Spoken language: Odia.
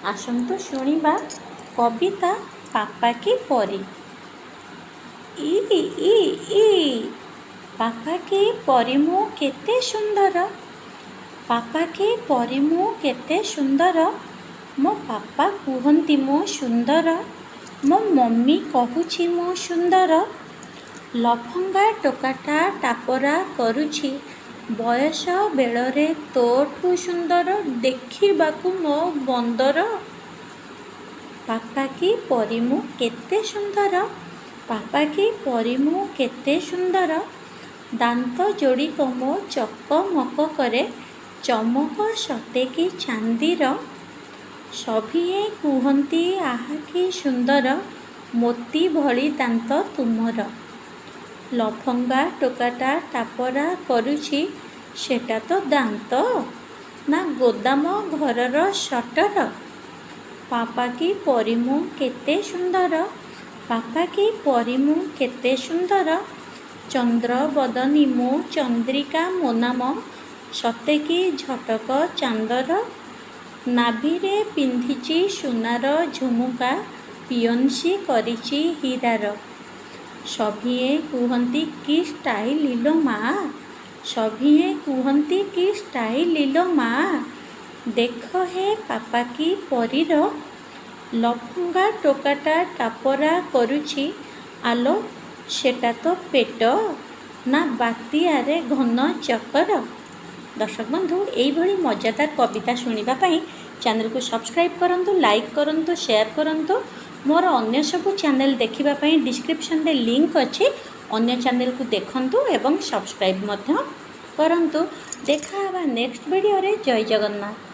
ଆସନ୍ତୁ ଶୁଣିବା କବିତା ପାପା କି ପରୀ। ଇ ଇ ଇ, ପାପା କି ପରୀ ମୁଁ କେତେ ସୁନ୍ଦର, ପାପା କି ପରୀ ମୁଁ କେତେ ସୁନ୍ଦର। ମୋ ପାପା କୁହନ୍ତି ମୁଁ ସୁନ୍ଦର, ମୋ ମମ୍ମି କହୁଛି ମୁଁ ସୁନ୍ଦର। ଲଫଙ୍ଗା ଟୋକାଟା ଟାପରା କରୁଛି, ବୟସ ବେଳରେ ତୋଠୁ ସୁନ୍ଦର ଦେଖିବାକୁ ମୋ ବନ୍ଦର। ପାପା କି ପରୀ ମୁଁ କେତେ ସୁନ୍ଦର, ପାପା କି ପରୀ ମୁଁ କେତେ ସୁନ୍ଦର। ଦାନ୍ତ ଯୋଡ଼ିକ ମୋ ଚକମକ କରେ, ଚମକ ସତେ କି ଚାନ୍ଦିର। ସଭିଏଁ କୁହନ୍ତି ଆହା କି ସୁନ୍ଦର, ମୋତି ଭଳି ଦାନ୍ତ ତୁମର। ଲଫଙ୍ଗା ଟୋକାଟା ଟାପରା କରୁଛି, ସେଟା ତ ଦାନ୍ତ ନା ଗୋଦାମ ଘରର ସଟର? ପାପା କି ପରୀ ମୁଁ କେତେ ସୁନ୍ଦର, ପାପା କି ପରୀ ମୁଁ କେତେ ସୁନ୍ଦର। ଚନ୍ଦ୍ରବଦନୀ ମୁଁ ଚନ୍ଦ୍ରିକା ମୋ ନାମ, ସତେ କି ଝଟକ ଚାନ୍ଦର। ନାଭିରେ ପିନ୍ଧିଛି ସୁନାର ଝୁମୁକା, ପିଅନ୍ସି କରିଛି ହୀରାର। ସଭିଏଁ କୁହନ୍ତି କି ଷ୍ଟାଇଲ ଇଲୋ ମା, ସଭିଏଁ କୁହନ୍ତି କି ଷ୍ଟାଇଲ ଇଲୋ ମା, ଦେଖ ହେ ପାପା କି ପରୀର। ଲଫଙ୍ଗା ଟୋକାଟା ଟାପରା କରୁଛି, ଆଲୋ ସେଟା ତ ପେଟ ନା ବାତିଆରେ ଘନ ଚକର? ଦର୍ଶକ ବନ୍ଧୁ, ଏଇଭଳି ମଜାଦାର କବିତା ଶୁଣିବା ପାଇଁ ଚ୍ୟାନେଲକୁ ସବସ୍କ୍ରାଇବ୍ କରନ୍ତୁ, ଲାଇକ୍ କରନ୍ତୁ, ସେୟାର କରନ୍ତୁ। ମୋର ଅନ୍ୟ ସବୁ ଚ୍ୟାନେଲ ଦେଖିବା ପାଇଁ ଡିସ୍କ୍ରିପ୍ସନରେ ଲିଙ୍କ୍ ଅଛି। ଅନ୍ୟ ଚ୍ୟାନେଲକୁ ଦେଖନ୍ତୁ ଏବଂ ସବସ୍କ୍ରାଇବ୍ ମଧ୍ୟ କରନ୍ତୁ। ଦେଖା ହେବା ନେକ୍ସଟ ଭିଡ଼ିଓରେ। ଜୟ ଜଗନ୍ନାଥ।